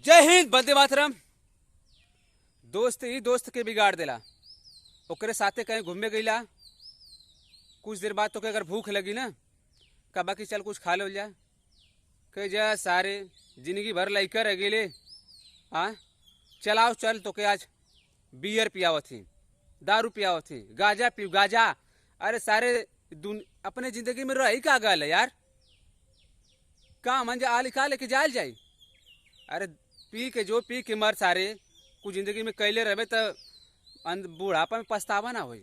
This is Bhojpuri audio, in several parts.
जय हिंद, वंदे मातरम। दोस्त ही दोस्त के बिगाड़ देला। ओकरे साथे कहीं घूमे गईला, कुछ देर बाद तो के अगर भूख लगी ना, कबा कि चल कुछ खा लो जा, कह जा सारे जिंदगी भर लइका रह गेले, हाँ चलाओ चल तो के आज बियर पियावत थी, दारू पियावत थी, गांजा पी गांजा। अरे सारे अपने जिंदगी में रही का गल है यार, का मन जा आली का लेके जाल जाई। अरे पी के जो पी के मर सारे, कुछ जिंदगी में कैले रहे तो बुढ़ापा में पछतावा ना होई।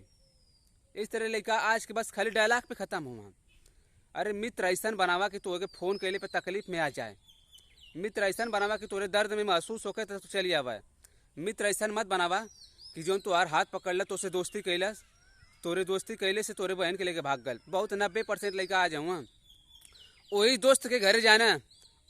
इस तरह लड़का आज के बस खाली डायलॉग पे ख़त्म हुआ। अरे मित्र ऐसा बनावा कि तोरे फोन कैले पे तकलीफ में आ जाए, मित्र ऐसा बनावा कि तोरे दर्द में महसूस होके तो चली आवा। मित्र ऐसा मत बनावा कि जो तुहार हाथ पकड़ तो उसे दोस्ती कैलस, तोरे दोस्ती कैले से तोरे बहन के लेके भाग गल। बहुत 90% लड़का आ जाऊँ वही दोस्त के घरे जाना,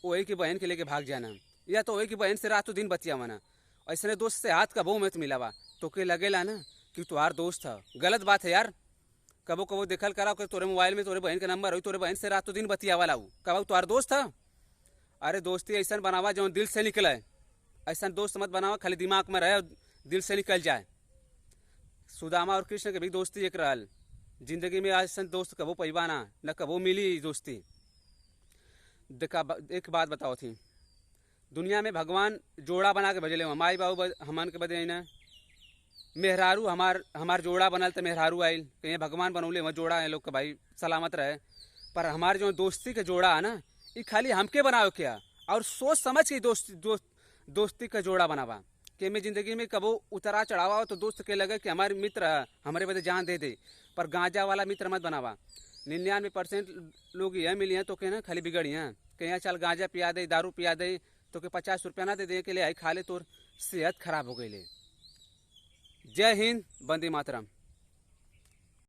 वही की बहन के लेके भाग जाना, या तो वही की बहन से रातों दिन बतियावाना। ऐसने दोस्त से हाथ कबो मत मिलावा, तो के लगेला ना कि तुहार दोस्त है। गलत बात है यार। कबो कबो देखल करा कि तोरे मोबाइल में तोरे बहन के नंबर हो, तोरे बहन से रातों दिन बतियावा लाऊ, कबो तुहार दोस्त है। अरे दोस्ती ऐसा बनावा जो दिल से निकले, ऐसा दोस्त मत बनावा खाली दिमाग में रहे और दिल से निकल जाए। सुदामा और कृष्ण के भी दोस्ती एक रहल। जिंदगी में ऐसा दोस्त कबो पैबा ना, न कबो मिली दोस्ती। देखा एक बात बताओ थी, दुनिया में भगवान जोड़ा बना के भेजले, माई बाबू हमन के बदे ना, मेहरारू हमार हमार जोड़ा बनल तो मेहरारू आयल, कहीं भगवान बनौले वहाँ जोड़ा है लोग के भाई सलामत रहे। पर हमार जो दोस्ती के जोड़ा है ना, ये खाली हमके बनाओ क्या, और सोच समझ के दोस्ती दोस्ती का जोड़ा बनावा कि मैं ज़िंदगी में कबो उतरा चढ़ावा हो तो दोस्त के लगे कि हमारे मित्र है, हमारे बदे जान दे दे। पर गांजा वाला मित्र मत बनावा। 99% लोग यह मिली हैं तो कहना खाली बिगड़ी हैं, कहीं चल गांजा पिया दे, दारू पिया दे, तो के 50 रुपया ना दे दे के ले आई खा ले, तोर सेहत खराब हो गई ले। जय हिंद, वंदे मातरम।